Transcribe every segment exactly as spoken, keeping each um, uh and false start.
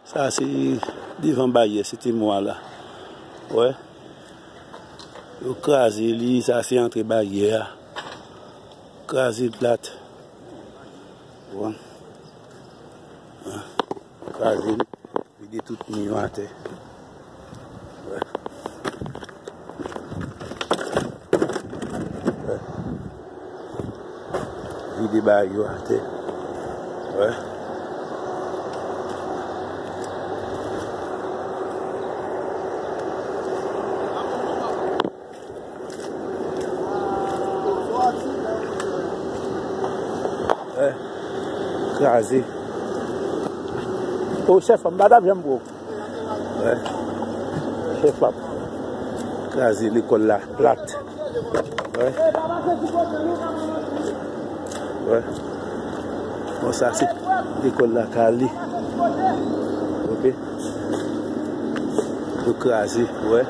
Sa se devan baryè Site Mo a la. Wè. Yo kraze li, sa se antre baryè a. Kraze l plat. Bon. Kraze l, vide tout mi yo atè. Wè. Vide bagay yo atè. Wè. Wè. Kraze. O chèf, m pa t ap janm pran w. Wè. Chèf ap kraze lekòl la plat. Wè. Wè. Bon, sa se lekòl la ka li. Ok. Yo kraze, wè.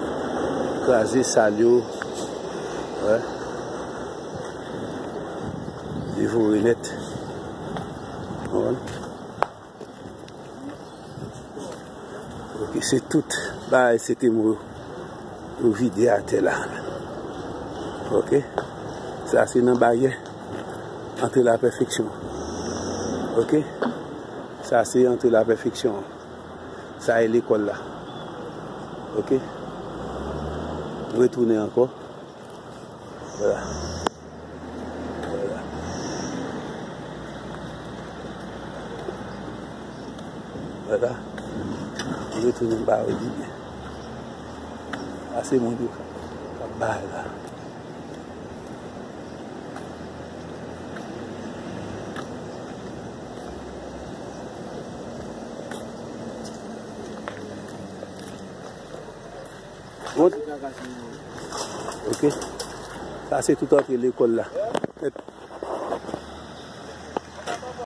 Kraze sal yo. Wè. Devore nèt. Wè. Ok, se tout bagay Site Mo yo vide atè la. Ok. Sa se nan baryè antre la pèfeksyon. Ok. Sa se antre la pèfeksyon. Sa e lekòl la. Ok. Retounen ankò. Vwala. Vwala. Vwala. Retounen ba yo li byen. Ase moun yo k ap bay la. Bon. Ok. Sa se tout antre lekòl la.